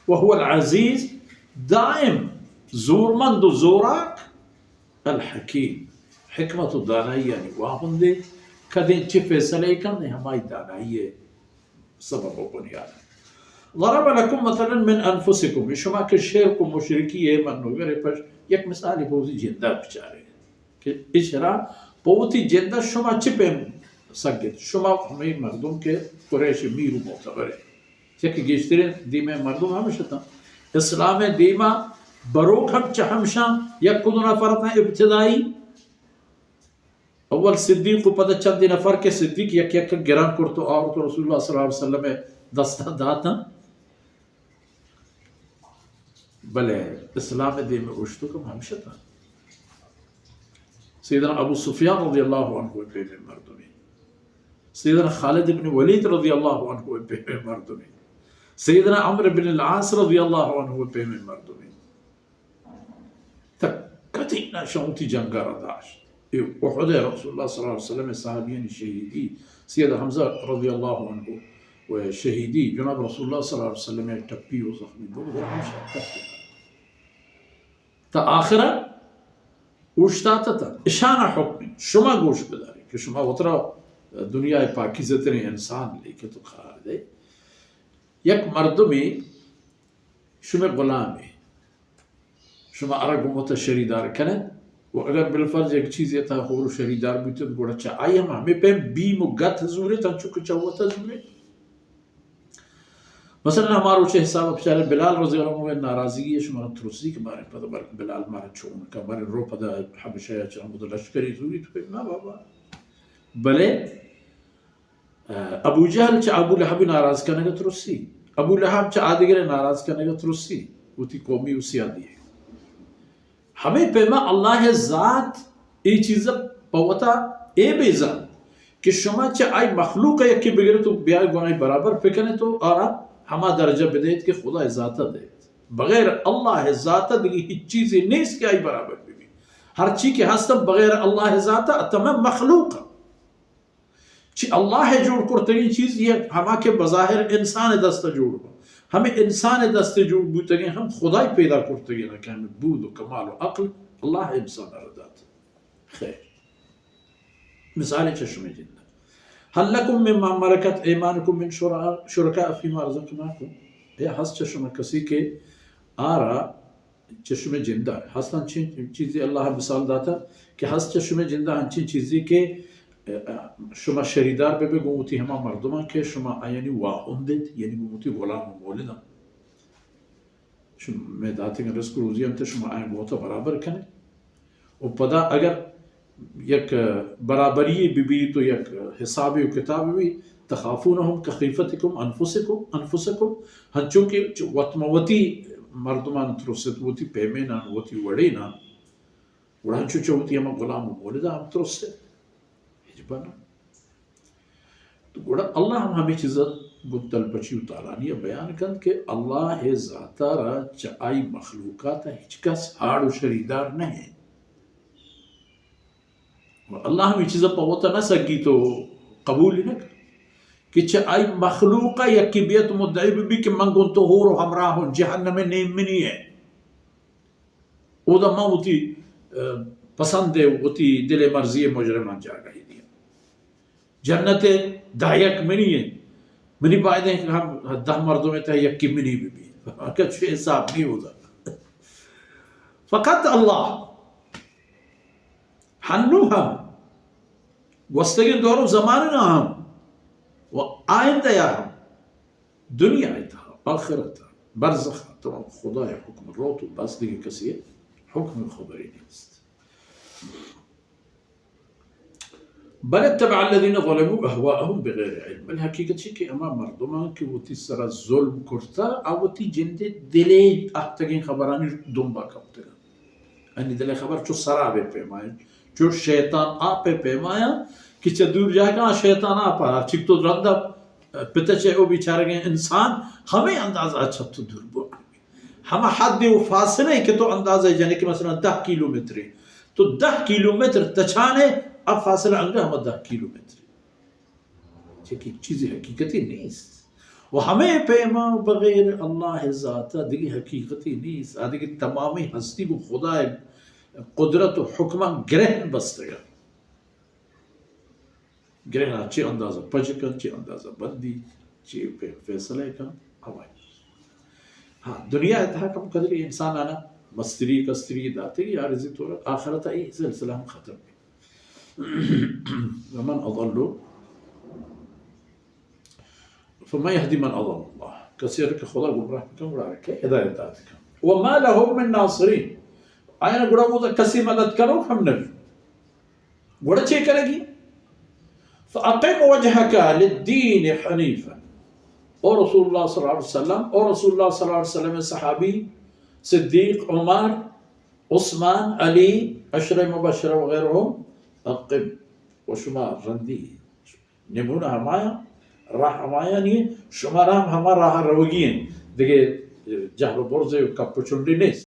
وهو العزیز، دائم زورمند و زوراک، الحکیم، حکمت و دانائی یعنی واہندے، کدیں چہ فیصلہ کن ہمائی دانائی سبب و بنیاد۔ ضرب لکم مثلا من انفسکم، شما کہ شرک و مشرکی ہے من نوگر پش یک مثال بوزی جندہ بچارے کہ اشرا پوتی جندہ شما چی پیم سگت؟ شما ہمیں مردم کہ قریش میر و معتبر ہے، یک گیشترین دیمے مردم ہمشتاں۔ اسلام دیما بروک ہم چہ ہمشاں یک کدو نفر ابتدائی اول صدیق و پدا چندی نفر کہ صدیق یک یک گران کرت و آورت و رسول اللہ صلی اللہ علیہ وسلم دستا داتن۔ بلے اسلام دیم اوشتو کم ہمشتا۔ سیدنا ابو سفیان رضی اللہ عنہ پیمیں مردمی، سیدنا خالد ابن ولید رضی اللہ عنہ پیمیں مردمی، سیدنا عمرو بن العاص رضی اللہ عنہ پیمیں مردمی۔ تک کتی نہ شوتی جنگ را داشت۔ اے احد رسول اللہ صلی اللہ علیہ وسلم صحابیانی شہیدی، سید حمزہ رضی اللہ عنہ و شہیدی، جناب رسول اللہ صلی اللہ علیہ وسلم ٹپی و زخمی بو، ہمیشہ تا آخرا اوشتاتا تا اشانا حکم شما گوش بداری کہ شما وترا دنیا پاکیزہ ترین انسان لیکت و قرار دے۔ یک مردمی شما غلامے، شما ارا گوں وتا شریدار کنت و اگر بالفرض یک چیزے تا ہور و شریدار بوتت، گڑا چہ آئی ہم ہمیں پیم بیم و گت زورت، انچو کہ چہ وتا زورت۔ مثلاً ہما روچے حساب بچارے بلال رضی اللہ عنہ ناراضگی ہے، شما ترسی کہ مارے پدا بلکہ بلال مارا چون کا، مارے رو پدا حبشہ یا چہ ہمود لشکری زوری تو، نا بابا۔ بلے ابو جہل چہ ابو لہب ناراض کنگ ترسی، ابو لہب چہ آدگر ناراض کنگ ترسی، وتی قومی و سیادی۔ ہمیں پیما اللہ ذات اے چیز پہ وتا اے بے زانت کہ شما چہ آئی مخلوق یکی بگرت و بیائے گناہی برابر پکنے تو آرا ہما درجہ بدیت کہ خدا ذات دیت۔ بغیر اللہ ذات دگی ہچ چیزی نیست کہ آئی برابر ببی۔ ہر چی کہ ہستن بغیر اللہ ذات اتم مخلوق۔ چی اللہ جوڑ کرتگیں چیز یہ ہما کہ بظاہر انسان دست جوڑ با، ہمیں انسان دست جوڑ بوتگیں ہم خدای پیدا کرتگیں، نہ کہ ہمیں بود و کمال و عقل اللہ انسان را دات۔ خیر، مثال چشم جندہ۔ هل لكم مما ملكت أيمانكم من شرعاء-، شركاء فيما رزقناكم؟ یا ہست چشم کسی کہ آرا چشم جندہ ہستاں چین چیزی اللہ مثال داتا کہ ہست چشم جندہ انچین چیزی کہ، اه، شما شریدار بہ بہ گوں وتی ہما مردمان کہ شما آیانی واہند ایت، یعنی گوں وتی غلام و مولدان۔ شما میں داتگیں رزق و روزی انت، شما آیان گوں وتا برابر کنے۔ و پدا اگر یک برابری ببیت و یک حسابی و کتاب ببیت، تخافونهم كخيفتكم أنفسكم، أنفسكم، ہنچو کہ وت مہ وتی مردمان ترست، وتی پیمینان، وتی وڑینان، گڑا ہنچو چہ وتی ہما غلام و مولدا ہم ترست۔ ہچ بنا۔ تو گڑا اللہ ہم ہمیں چیزا گوں تلپچی و تالانی بیان کنت کہ اللہ ذاتا را چہ آئی مخلوقات ہچ کس ہاڑ و شریدار نہیں۔ و اللہ ہمیں چیزا پہ وتا نہ سگی تو قبول نہ کن کہ چہ آئی مخلوقا یکی بیت مدعی ببی کہ من گوں تو ہور و ہمراہ ہوں، جہنم نیم منی ہے۔ اودا من وتی، اه، پسند ء وتی دل ء مرضی ء مجرمان جاگہے دیاں۔ جنت ء دہ یک منی انت۔ منی باید انت کہ ہم دہ مردم ء تہ یکی منی بہ بیت۔ اگہ چو حساب نی اودا۔ فقط اللہ ہنو ہم گوستگیں دور و زماننا ہم و آئندہ یا ہم دنیا ء تہا، آخرت ء، برزخ ء، تمام خدائے حکم روت و بس، دگہ کسی ء حکم خبری نیست۔ بل اتبع الذين ظلموا اهواءهم بغير علم، بل حقیقت چی کہ ہما مردمان کہ وتی سرا ظلم کرتا، آ وتی جندے دلے آہتگیں خبرانی دنبا کپتگا۔ انی دل خبر چو سراب پیمائیں، چو شیطان آپ پیمایاں کہ چہ دور جاگہ شیطان آپ، چک تو رندا پتہ چہ او بیچارگیں انسان ہمیں اندازہ چہ تو دور بو۔ ہما حد و فاصلہ کہ تو اندازہ جنے کہ مثلاً دہ کیلومتر ہے، تو دہ کیلومتر تچانے، اب فاصلہ انگا ہما دہ کیلومتر ہے۔ چہ کہ چیزی حقیقتی نیست۔ و ہمے پیما بغیر اللہ ذاتا دگہ حقیقتی نیست، آ دگہ تمامی ہستی گوں خدا قدرت و حکما گرہن بستگا۔ گرہنا چہ اندازہ پچ کن، چہ اندازہ بندی، چہ پہ فیصلہ کن، ہمائی۔ ہاں، دنیا ءِ تہا کم قدری انسان آنا مستری کستری داتے، یا رزی طور آخرت ای سلسلہ ہم ختم۔ ومن اضل فمن يهدي من أضل الله، کسی را کہ خدا گمراہ کن، گڑا کہ ہدایت دات کن۔ وما لهم من ناصرين، آیا گڑا وہ کسی مدد کنوک ہم نبی۔ گڑا چے کنگی؟ فأقم وجهك للدين حنيفا۔ او رسول اللہ صلی اللہ علیہ وسلم، او رسول اللہ صلی اللہ علیہ وسلم صحابی، صدیق، عمر، عثمان، علی، عشرہ مبشرہ وغیرہ، اقم، و شما رندی نمونہ ہمایاں، راہ ہمایاں نی، شما را ہم ہما راہ روگی ہیں، دگہ جہل و برز و کپ و چنڈی نیست۔